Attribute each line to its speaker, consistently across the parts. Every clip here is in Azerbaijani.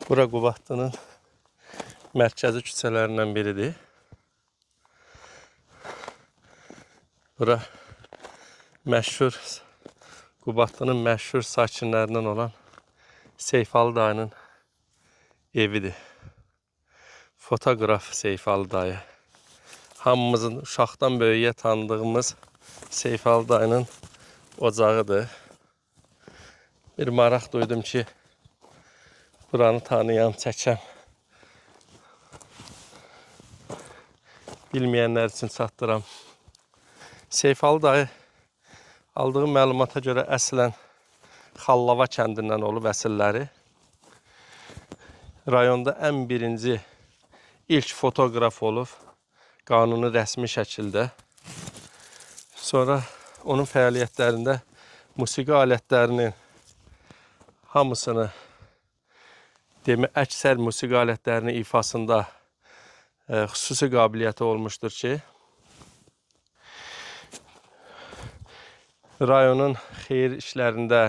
Speaker 1: Bura Qubadlının mərkəzi küçələrindən biridir. Bura məşhur Qubadlının məşhur sakinlərindən olan Seyfalı dayının evidir. Fotoqraf Seyfalı dayı. Hamımızın uşaqdan böyüyə tanıdığımız Seyfalı dayının ocağıdır. Bir maraq duydum ki, buranı tanıyam, çəkəm. Bilməyənlər üçün çatdıram. Seyfalı dayı aldığım məlumata görə əslən Xallava kəndindən olub əsilləri. Rayonda ən birinci ilk fotoqraf olub qanuni rəsmi şəkildə. Sonra onun fəaliyyətlərində musiqi alətlərinin hamısını demə əksər musiqi alətlərinin ifasında xüsusi qabiliyyəti olmuşdur ki, rayonun xeyir işlərində,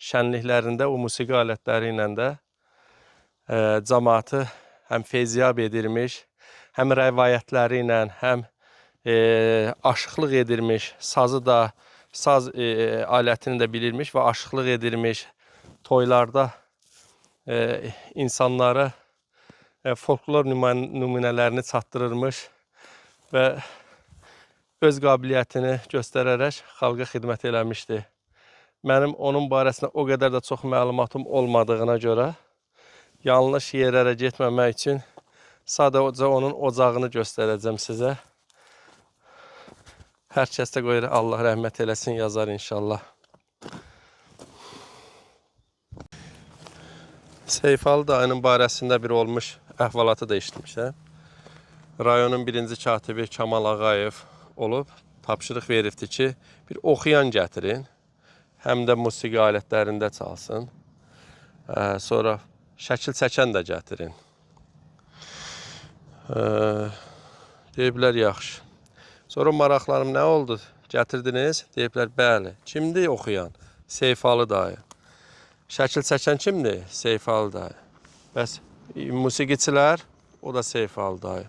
Speaker 1: şənliklərində o musiqi alətləri ilə də cəmaatı həm feyziyab edirmiş, həm rəvayətləri ilə, həm aşıqlıq edirmiş, sazı da, saz alətini də bilirmiş və aşıqlıq edirmiş. Toylarda insanlara folklor nümunələrini çatdırırmış və öz qabiliyyətini göstərərək xalqa xidmət eləmişdi. Mənim onun barəsində o qədər də çox məlumatım olmadığına görə yanlış yerlərə getməmək üçün sadəcə onun ocağını göstərəcəm sizə. Hər kəs də qoyur Allah rəhmət eləsin yazar inşallah. Seyfalı dayının barəsində bir olmuş əhvalatı da eşitmişəm. Rayonun birinci katibi Kamal Ağayev olub, tapşırıq veribdi ki, bir oxuyan gətirin, həm də musiqi alətlərində çalsın. Sonra şəkil çəkən də gətirin. Deyiblər, yaxşı. Sonra maraqlarım nə oldu? Gətirdiniz? Deyiblər, bəli. Kimdir oxuyan? Seyfalı dayı. Şəkil çəkən kimdir? Seyfalı dayı. Bəs musiqiçilər? O da Seyfalı dayı.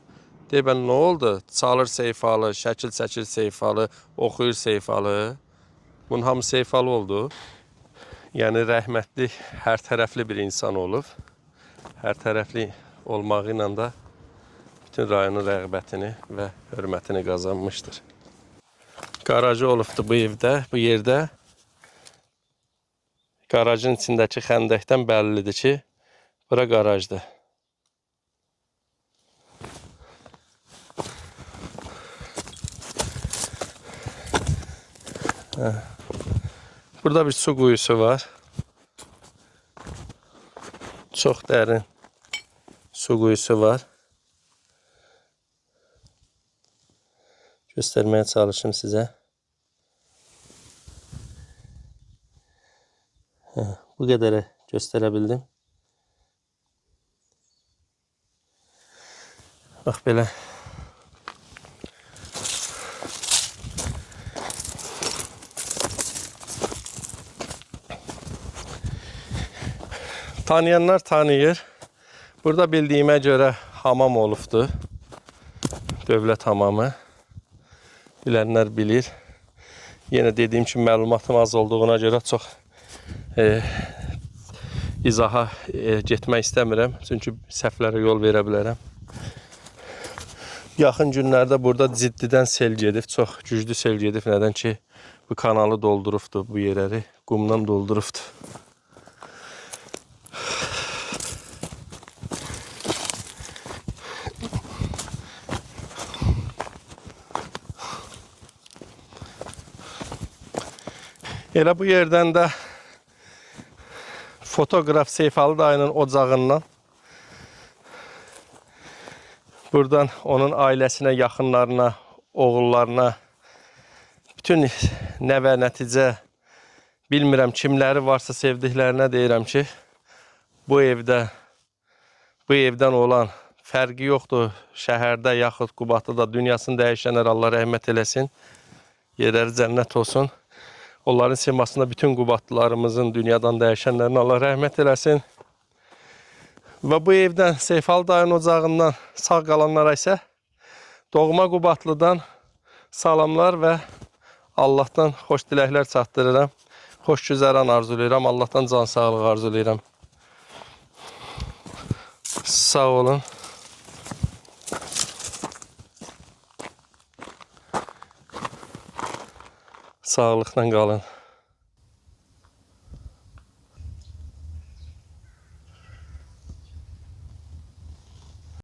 Speaker 1: Deyiblər, nə oldu? Çalır Seyfalı, şəkil çəkir Seyfalı, oxuyur Seyfalı. Bunun hamısı Seyfalı oldu. Yəni rəhmətli hər tərəfli bir insan olub. Hər tərəfli olmağı ilə də bütün rayonun rəğbətini və hörmətini qazanmışdır. Qarajı olubdu bu evdə, bu yerdə. Qarajın içindəki xəndəkdən bəllidir ki, bura qarajdır. Burada bir su quyusu var. Çox dərin su quyusu var. Göstərməyə çalışım sizə. Bu qədərə göstərə bildim. Bax belə. Tanıyanlar tanıyır. Burada bildiyimə görə hamam olubdu. Dövlət hamamı. Bilənlər bilir. Yenə dediyim kimi məlumatım az olduğuna görə çox izaha getmək istəmirəm. Çünki səhvlərə yol verə bilərəm. Yaxın günlərdə burada ciddidən sel gedib, çox güclü sel gedib. Nədən ki, bu kanalı doldurubdu, bu yerləri qumdan doldurubdu. Elə bu yerdən də fotoqraf Seyfalı dayının ocağından buradan onun ailəsinə, yaxınlarına, oğullarına, bütün nəvə, nəticə, bilmirəm kimləri varsa sevdiklərinə deyirəm ki, bu evdə, bu evdən olan fərqi yoxdur. Şəhərdə yaxud Qubadlıda dünyasını dəyişənlər Allah rəhmət eləsin. Yerləri cənnət olsun. Onların simasında bütün Qubadlılarımızın dünyadan dəyişənlərin Allah rəhmət eləsin. Və bu evdən Seyfalı dayının ocağından sağ qalanlara isə doğma Qubadlıdan salamlar və Allahdan xoş diləklər çatdırıram. Xoş güzəran arzulayıram. Allahdan can sağlığı arzulayıram. Sağ olun. Sağlıqla qalın.